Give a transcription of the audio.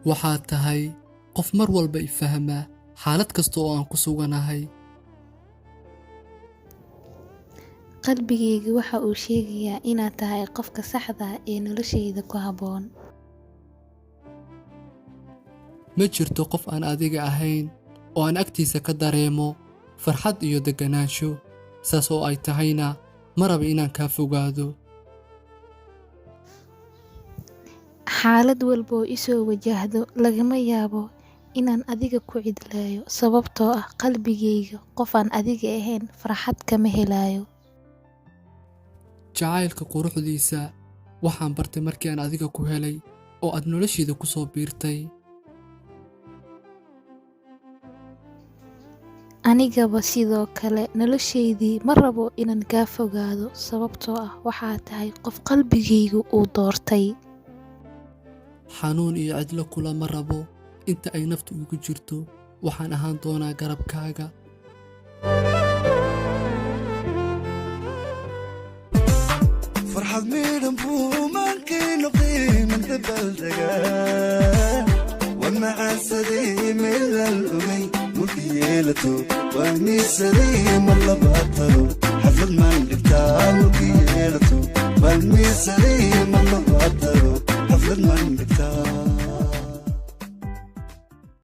Waxaad tahay qof mar walba i fahma xaalad kasta oo aan ku suganahay. Qalbigaygu waxa uu sheegayaa inaad tahay qofka saxda ah ee noloshayda ku habboon. Ma jirto qof aan adiga ahayn oo aan agtiisa ka dareemo farxad iyo degganaansho, saas oo ay tahayna ma raba inaan kaa fogaado. Xaalad walba oo i soo wajahdo, lagama yaabo inaan adiga ku cidleeyo sababtoo ah qalbigayga qof aan adiga ahayn farxad kama helayo. Jacaylka quruxdiisa waxaan bartay markii aan adiga ku helay oo aad noloshayda ku soo biirtay. Anigaba sidoo kale, noloshaydii ma rabo inaan kaa fogaado sababtoo ah waxaad tahay qof qalbigaygu uu doortay. Xanuun iyo cidlo kulama rabo inta ay naftu igu jirto, waxaan ahaan doonaa garabkaaga. Farxad miidhan buu maankii noqday man dabaaldegaa, waan macaansaday meelaan ogay mulki yeelato, waan miisaday mar labaad talo.